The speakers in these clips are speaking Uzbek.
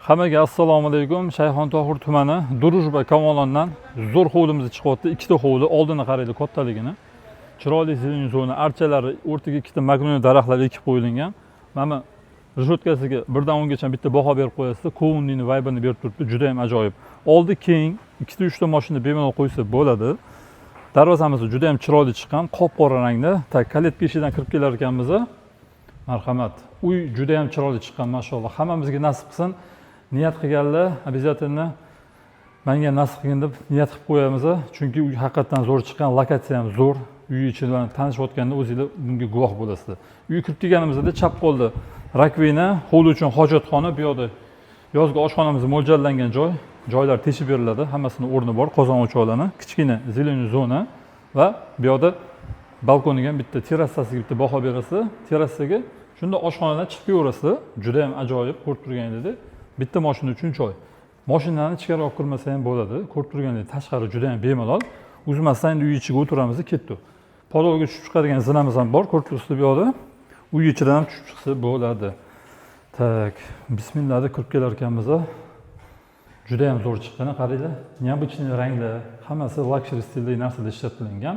Hammaga assalomu alaykum. Shayxontohur tumani Drujba Kamolondan zo'r hovlimiz chiqyapti. Ikkita hovli, oldini qaraylik kattaligini. Chiroyli зелёный zona, archalari, o'rtaga ikkita magnoliya daraxtlari ekib qo'yilgan. Mana reshotkasiga 1 dan 10gacha bitta baho berib qo'yasizlar. Kovunning вайб ini berib turibdi, juda ham ajoyib. Oldi keng, ikkita uchta mashina bemalol qo'ysa bo'ladi. Darvozamiz juda ham chiroyli chiqqan, qop-qora rangda. Так, калитка eshigidan kirib kelar ekanmiz. Marhamat. Uy juda ham chiroyli chiqqan, mashalloh. Hammamizga nasib qilsin. Niyat qilganlar обязательно menga nasib qilgin deb niyat qilib qo'yamiz. Chunki uy haqiqatdan zo'r chiqqan, lokatsiya ham zo'r. Uy ichi bilan tanishayotganda o'zinglar bunga guvoh bo'lasizlar. Uyga kirib kelganimizda chap qo'lda раковина, hovli uchun hojatxona, bu yoqda yozgi oshxonamiz mo'ljallangan joy. Joylar teshib beriladi, hammasini o'rni bor, qozon o'choqlarni, kichkina зеленый zona va bu yoqda balkoniga ham bitta, terrasasiga bitta baho berasiz. Terrasaga shunda oshxonadan chiqib kelaverasiz. Juda ham ajoyib, ko'rib turganingizdek, bitta mashina uchun joy. Mashinani ichkari olib kirmasa ham bo'ladi. Ko'rib turganingizdek, tashqari juda ham bemalol. Uzmasdan endi uy ichiga o'tiramiz, ketdi. Podvalga tushib chiqadigan zinamiz ham bor, ko'rib turibsizlar bu yoqda. Uy ichidan ham tushib chiqsa bo'ladi. Так, bismillah deb kirib kelar ekanmiz. Juda ham zo'r chiqqan, qaranglar. Необычный ranglar, hammasi luxury stildagi narsalar ishlatilgan.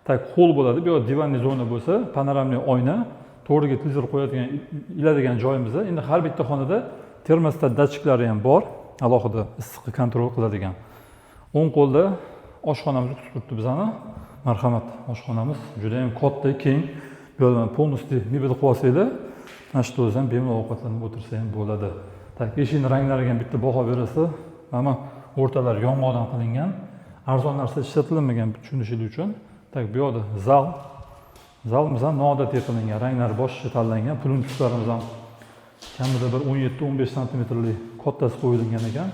Так, холл bo'ladi. Bu yoqda диванный zona bo'lsa, панорамный oyna, to'g'riga televizor qo'yadigan, iladigan joyimiz. Endi har bitta xonada termostat datchiklari ham bor, alohida issiqni контроль qiladigan. O'ng qo'lda oshxonamiz kutib turibdi bizani. Marhamat, oshxonamiz juda ham katta, keng. Bu yerda полностью mebel qilib olsanglar, mana shu o'zi ham bemalol ovqatlanib o'tirsa ham bo'ladi. Так, eshikni ranglariga ham bitta baho berasiz. Mana o'rtalari yong'oqdan qilingan. Arzon narsa ishlatilmagan, tushunishingiz uchun. Так, bu yoqda zal. Zalimiz ham noodatiy qilingan, ranglari boshqacha tanlangan, plintuslarimiz ham kamida bir 17-15 santimetrlik kattasi qo'yilgan ekan.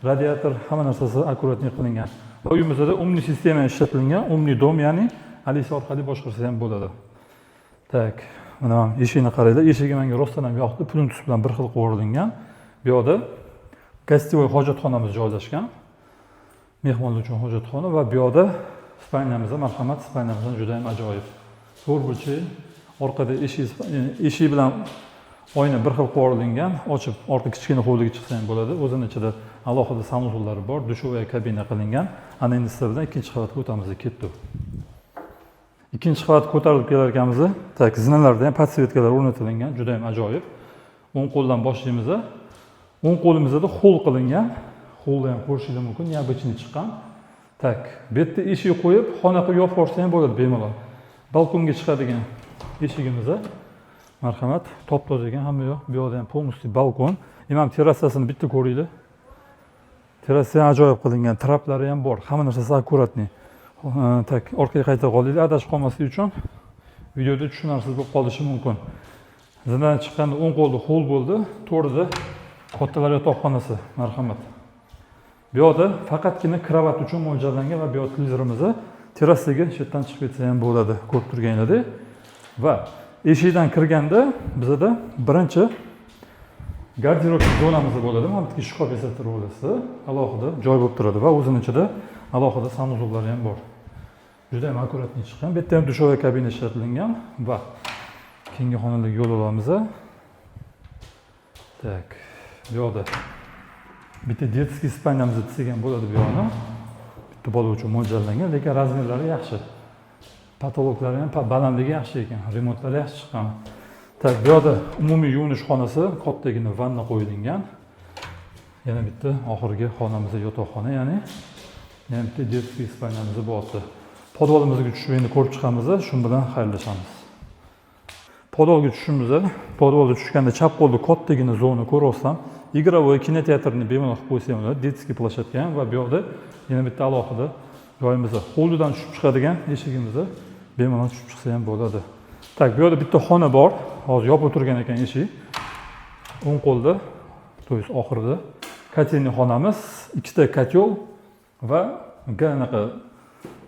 Radiator, hamma narsasi аккуратный qilingan. Va uyimizda умный система ishlatilgan, умный дом, ya'ni Alisa orqali boshqarsa ham bo'ladi. Так, mana eshikni qaranglar. Eshigi menga rostdan ham yoqdi, plintus bilan bir xil qo'yilgan. Bu yoqda гостевой hojatxonamiz joylashgan, mehmonlar uchun hojatxona. Va bu yoqda спальня miz. Marhamat, спальня miz ham juda ham ajoyib, to'rt burchak. Orqada eshik, eshik bilan oyna bir xil qo'yilgan. Ochib, orqa kichkina hovliga chiqsa ham bo'ladi. O'zini ichida alohida санузел lari bor, душевая kabina qilingan. Ana endi sizlar bilan ikkinchi qavatga o'tamiz, ketdik. Ikkinchi qavatga ko'tarilib kelar ekanmiz. Так, zinalarda ham подсветка lar o'rnatilgan, juda ham ajoyib. O'ng qo'ldan boshlaymiz. O'ng qo'limizda холл qilingan. Холл ni ham ko'rishingiz mumkin, необычный chiqqan. Так, bu yerda eshik qo'yib, xona qilib yopib yuborsa ham bo'ladi bemalol. Balkonga chiqadigan eshigimiz, marhamat, top toza ekan hamma yoq. Bu yoqda ham полностью balkon. Imam terrasasini bitta ko'ringlar. Terrasa ham ajoyib qilingan, traplari ham bor, hamma narsasi аккуратный. Так, orqaga qayta qolaylik, adashib qolmaslik uchun. Videoda tushunarsiz bo'lib qolishi mumkin. Zinadan chiqqanda o'ng qo'lda холл bo'ldi, to'g'rida kattalar yotoqxonasi. Marhamat, bu yoqda faqatgina kravat uchun mo'ljallangan va bu yoqda televizorimiz. Terrasaga shu yerdan chiqib ketsa ham bo'ladi, ko'rib turganinglardek. Va eshikdan kirganda bizada birinchi garderob zonamiz bo'ladi. Mana bu yerga shkaf esa olasiz, alohida joy bo'lib turadi va o'zini ichida alohida санузел lari ham bor. Juda ham аккуратный chiqqan. Bu yerda ham душевая kabina ishlatilgan. Va keyingi xonalarga yo'l olamiz. Так, bu yoqda bitta детский спальня miz desak ham bo'ladi. Bu yoqni bitta bola uchun mo'ljallangan, lekin размер lari yaxshi, потолок lari ham balandligi yaxshi ekan, remontlari yaxshi chiqqan. Так, bu yoqda umumiy yuvinish xonasi, kattagina vanna qo'yilgan. Yana bitta oxirgi xonamiz yotoqxona, ya'ni yana bitta детский спальня miz bo'lyapti. Podvalimizga tushib endi ko'rib chiqamiz, shu bilan xayrlashamiz. Podvalga tushishimiz, podvalga tushganda chap qo'lda kattagina zona ko'ryapsam, игровой kinoteatrni bemalol qilib qo'ysa ham bo'ladi, детский площадка ham. Va bu yoqda yana bitta alohida joyimiz, hovlidan tushib chiqadigan eshigimiz, bemalol tushib chiqsa ham bo'ladi. Так, bu yoqda bitta xona bor, hozir yopib turgan ekan eshik. O'ng qo'lda, то есть oxirida котельный xonamiz, ikkita котёл va anaqa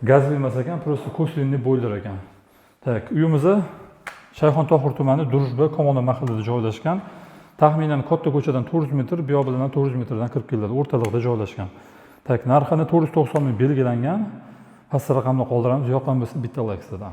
gazli emas ekan, просто косвенный бойлер ekan. Так, uyimiz Shayxontohur tumani, Drujba Komona mahallasida joylashgan. Taxminan katta ko'chadan 400 metr, bu yoq bilan 400 metrdan kirib keladi, o'rtalig'ida joylashgan. Так, narxini 490 ming belgilangan. Pastda raqamni qoldiramiz, yoqqan bo'lsa, bitta layk sizdan.